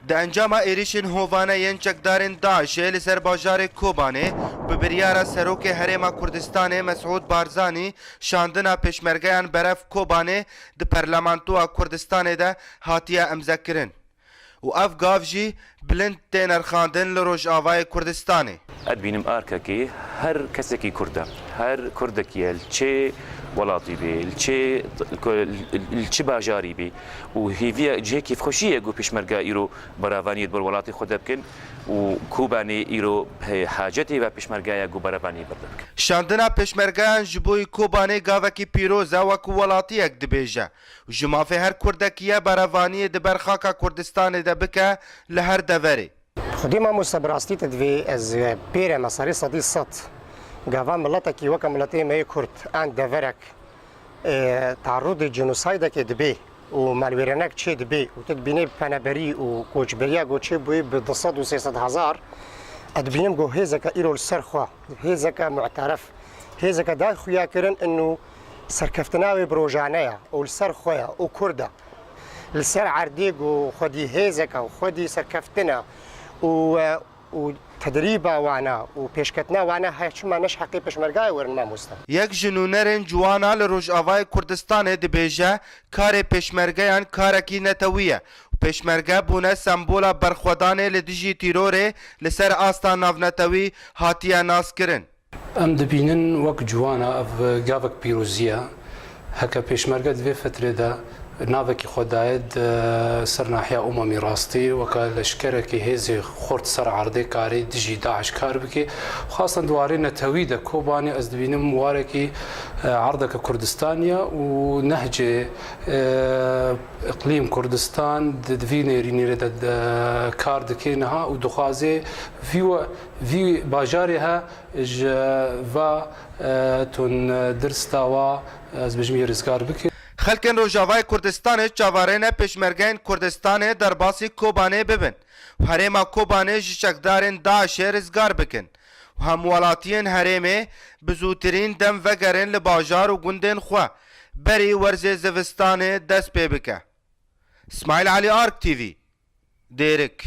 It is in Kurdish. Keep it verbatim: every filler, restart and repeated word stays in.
Di encama êrişên hovane yên çekdarên DAIŞ'ê li ser bajarê Kobanê, bi biryara Serokê Herêma Kurdistanê Mesûd Barzanî şandina pêşmergeyan berev Kobanê di Parlamentoya Kurdistanê de hatiye îmzekirin û ev gav jî bilind tê nirxandin li Rojavayê Kurdistanê. Ez dibînim arkekê her kesekî Kurd e. Her Kurdekî ye, li çi welatî bê, li çi, li çi bajarî bê û hêviya cihê kêfxweşî ye ku pêşmerge îro berevaniyê di ber welatê xwe de bikin û Kobanê îro hacetê ve pêşmerge ye ku berevaniyê ber de bikin. Şandina pêşmergeyan ji bo yî Kobanê gavekî pîroz e, wekû welatiyek dibêje û ji mafê her Kurdekî ye berevaniyê di ber xaka Kurdistanê de bike li her deverê. Xwedî mamoste, bi rastî te divê ez pê re me serê sedî sed gava miletekî weke miletê me yê Kurd an deverek, e, tarûdê cenosaydekê dibe û malwêrenek çê dibe û tu dibînê peneberî û koçberiya ku çê bûyî bi du sed û sê sed hezar, ez dibînim ku hêzeke îro li ser xwe, hêzeke mu'teref, hêzeke day xuya kirin û serkeftina wê bi rojane ye û li ser xwe ye û Kurd e. Li ser erdê ku xwedî hêzeke û xwedî serkeftin e û, e, û tedrîba wan e û pêşketina wan e, heye çima ne ji heqê pêşmergayê werin mamoste? Yek ji nûnerên ciwana li Rojavayê Kurdistanê dibêje, karê pêşmergeyan karekî netewî ye û pêşmerge bûne sembola berxwedanê li dijî tîrorê li ser asta navnetewî hatiye naskirin. Em dibînin wek ciwana ev gavek pîrozî ye. Heke pêşmerge di vê fetrê de navekî xwe daye di ser nahiya Umemî Rastî, weke leşkerekî hêzê xurt ser erdê karê dijî DAIŞ kar bike. Xasen di warê netewî de Kobanê ez dibînim warekî, e, erdeke Kurdistanî ye û nehcê, e, îqlîm Kurdistan di, di vî nêrînî de, de kar dike niha û dixwaze vî we-, vî bajarê he ji va, e, tun, e, dirsta wa, ez bêjim, yê rizgar bike. Xelkên Rojavayê Kurdistanê çaverêne pêşmergeyên Kurdistanê derbasî Kobanê bibin û herêma Kobanê ji çekdarên DAIŞ'ê rizgar bikin û hemwelatiyên herêmê bi zûtirîn dem vegerin li bajar û gundên xwe, berî werzê zivistanê dest pê bike. Smail Alî, Ark T V, Dêrik.